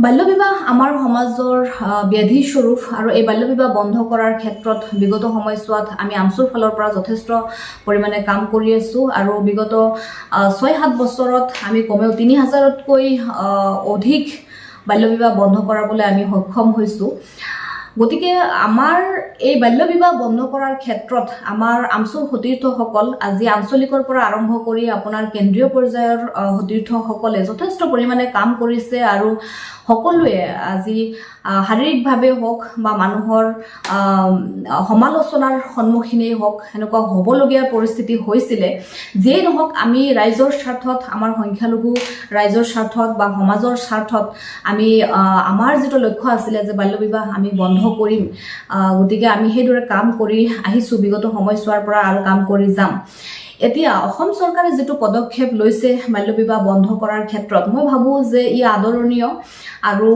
বাল্যবিবাহ আমাৰ সমাজৰ ব্যাধি স্বৰূপ আৰু এই বাল্যবিবাহ বন্ধ কৰাৰ ক্ষেত্ৰত বিগত সময়ছোৱাত আমি আমছুৰ ফালৰ পৰা যথেষ্ট পৰিমাণে কাম কৰি আছোঁ আৰু বিগত 6-7 বছৰত আমি কমেও 3000তকৈ অধিক বাল্যবিবাহ বন্ধ কৰাবলৈ আমি সক্ষম হৈছোঁ। গতিকে আমাৰ এই বাল্যবিবাহ বন্ধ কৰাৰ ক্ষেত্ৰত আমাৰ আমছুৰ সতীৰ্থসকল, আজি আঞ্চলিকৰ পৰা আৰম্ভ কৰি আপোনাৰ কেন্দ্ৰীয় পৰ্যায়ৰ সতীৰ্থসকলে যথেষ্ট পৰিমাণে কাম কৰিছে আৰু সকলোৱে আজি শাৰীৰিকভাৱে হওক বা মানুহৰ সমালোচনাৰ সন্মুখীনেই হওক, সেনেকুৱা হ'বলগীয়া পৰিস্থিতি হৈছিলে। যিয়েই নহওক, আমি ৰাইজৰ স্বাৰ্থত, আমাৰ সংখ্যালঘু ৰাইজৰ স্বাৰ্থত বা সমাজৰ স্বাৰ্থত আমি আমাৰ যিটো লক্ষ্য আছিলে যে বাল্যবিবাহ আমি বন্ধ কৰিম, গতিকে আমি সেইদৰে কাম কৰি আহিছোঁ বিগত সময়ছোৱাৰ পৰা আৰু কাম কৰি যাম। এতিয়া অসম চৰকাৰে যিটো পদক্ষেপ লৈছে বাল্যবিবাহ বন্ধ কৰাৰ ক্ষেত্ৰত, মই ভাবোঁ যে ই আদৰণীয় আৰু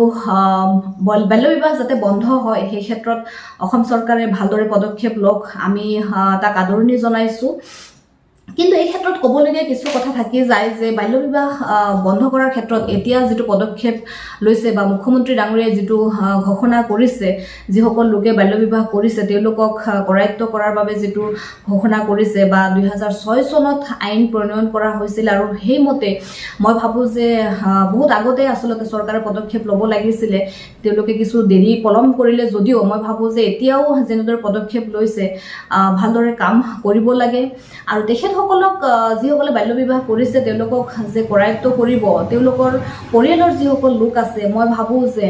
বাল্যবিবাহ যাতে বন্ধ হয়, সেই ক্ষেত্ৰত অসম চৰকাৰে ভালদৰে পদক্ষেপ লওক, আমি তাক আদৰণি জনাইছোঁ। কিন্তু এই ক্ষেত্ৰত ক'বলগীয়া কিছু কথা থাকি যায় যে বাল্যবিবাহ বন্ধ কৰাৰ ক্ষেত্ৰত এতিয়া যিটো পদক্ষেপ লৈছে বা মুখ্যমন্ত্ৰী ডাঙৰীয়াই যিটো ঘোষণা কৰিছে, যিসকল লোকে বাল্যবিবাহ কৰিছে তেওঁলোকক কৰায়ত্ব কৰাৰ বাবে যিটো ঘোষণা কৰিছে বা 2006 চনত আইন প্ৰণয়ন কৰা হৈছিল আৰু সেইমতে মই ভাবোঁ যে বহুত আগতে আচলতে চৰকাৰে পদক্ষেপ ল'ব লাগিছিলে। তেওঁলোকে কিছু দেৰি পলম কৰিলে যদিও মই ভাবোঁ যে এতিয়াও যেনেদৰে পদক্ষেপ লৈছে, ভালদৰে কাম কৰিব লাগে আৰু তেখেতসকলক, যিসকলে বাল্যবিবাহ কৰিছে তেওঁলোকক যে কৰায়ত্ব কৰিব, তেওঁলোকৰ পৰিয়ালৰ যিসকল লোক আছে, মই ভাবোঁ যে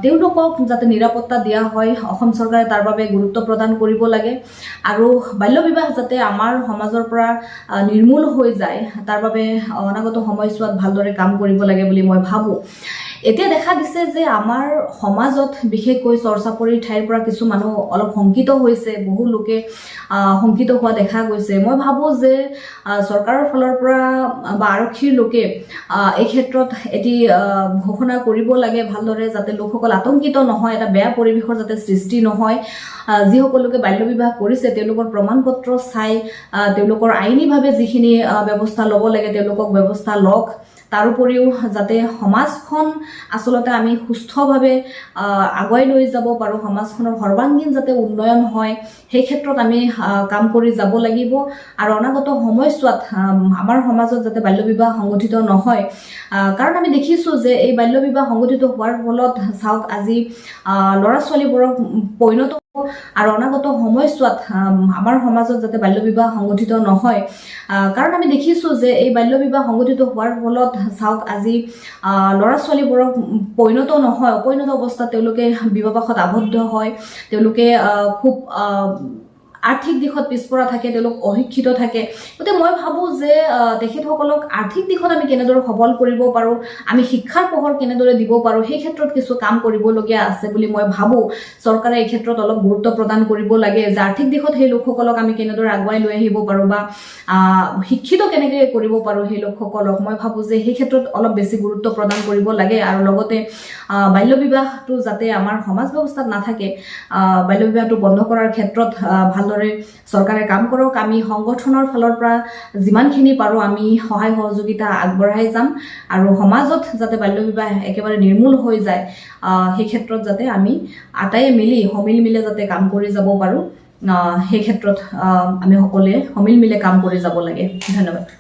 তেওঁলোকক যাতে নিৰাপত্তা দিয়া হয়, অসম চৰকাৰে তাৰ বাবে গুৰুত্ব প্ৰদান কৰিব লাগে আৰু বাল্যবিবাহ যাতে আমাৰ সমাজৰ পৰা নিৰ্মূল হৈ যায়, তাৰ বাবে অনাগত সময়ছোৱাত ভালদৰে কাম কৰিব লাগে বুলি মই ভাবোঁ। এতিয়া দেখা দিছে যে আমাৰ সমাজত বিশেষকৈ চৰ-চাপৰিৰ ঠাইৰ পৰা কিছু মানুহ অলপ শংকিত হৈছে, বহু লোকে শংকিত হোৱা দেখা গৈছে। মই ভাবোঁ যে চৰকাৰৰ ফালৰ পৰা বা আৰক্ষীৰ লোকে এই ক্ষেত্ৰত এটি ঘোষণা কৰিব লাগে ভালদৰে, যাতে লোকসকল আতংকিত নহয়, এটা বেয়া পৰিৱেশৰ যাতে সৃষ্টি নহয়। যিসকল লোকে বাল্যবিবাহ কৰিছে তেওঁলোকৰ প্ৰমাণ পত্ৰ চাই তেওঁলোকৰ আইনীভাৱে যিখিনি ব্যৱস্থা ল'ব লাগে, তেওঁলোকক ব্যৱস্থা লওক। তাৰোপৰিও যাতে সমাজখন আচলতে আমি সুস্থভাৱে আগুৱাই লৈ যাব পাৰোঁ, সমাজখনৰ সৰ্বাংগীন যাতে উন্নয়ন হয়, সেই ক্ষেত্ৰত আমি কাম কৰি যাব লাগিব আৰু অনাগত সময়ছোৱাত আমাৰ সমাজত যাতে বাল্যবিবাহ সংগঠিত নহয়, কাৰণ আমি দেখিছোঁ যে এই বাল্যবিবাহ সংগঠিত হোৱাৰ ফলত চাওক, আজি ল'ৰা ছোৱালীবোৰক পৰিণত আৰু অনাগত সময়ছোৱাত আমাৰ সমাজত যাতে বাল্যবিবাহ সংগঠিত নহয়, কাৰণ আমি দেখিছোঁ যে এই বাল্যবিবাহ সংগঠিত হোৱাৰ ফলত চাওক, আজি ল'ৰা ছোৱালীবোৰক পৰিণত নহয়, অপৰিণত অৱস্থাত তেওঁলোকে বিবাহপাশত আবদ্ধ হয়। তেওঁলোকে খুব আৰ্থিক দিশত পিছপৰা থাকে, তেওঁলোক অশিক্ষিত থাকে। গতিকে মই ভাবোঁ যে তেখেতসকলক আৰ্থিক দিশত আমি কেনেদৰে সবল কৰিব পাৰোঁ, আমি শিক্ষাৰ পোহৰ কেনেদৰে দিব পাৰোঁ, সেই ক্ষেত্ৰত কিছু কাম কৰিবলগীয়া আছে বুলি মই ভাবোঁ। চৰকাৰে এই ক্ষেত্ৰত অলপ গুৰুত্ব প্ৰদান কৰিব লাগে যে আৰ্থিক দিশত সেই লোকসকলক আমি কেনেদৰে আগুৱাই লৈ আহিব পাৰোঁ বা শিক্ষিত কেনেকৈ কৰিব পাৰোঁ সেই লোকসকলক। মই ভাবোঁ যে সেই ক্ষেত্ৰত অলপ বেছি গুৰুত্ব প্ৰদান কৰিব লাগে আৰু লগতে বাল্যবিবাহটো যাতে আমাৰ সমাজ ব্যৱস্থাত নাথাকে, বাল্যবিবাহটো বন্ধ কৰাৰ ক্ষেত্ৰত ভালদৰে চৰকাৰে কাম কৰক। আমি সংগঠনৰ ফালৰ পৰা যিমানখিনি পাৰোঁ আমি সহায় সহযোগিতা আগবঢ়াই যাম আৰু সমাজত যাতে বাল্যবিবাহ একেবাৰে নিৰ্মূল হৈ যায়, সেই ক্ষেত্ৰত যাতে আমি আটাইয়ে মিলি সমিল মিলে যাতে কাম কৰি যাব পাৰোঁ, সেই ক্ষেত্ৰত আমি সকলোৱে সমিল মিলে কাম কৰি যাব লাগে। ধন্যবাদ।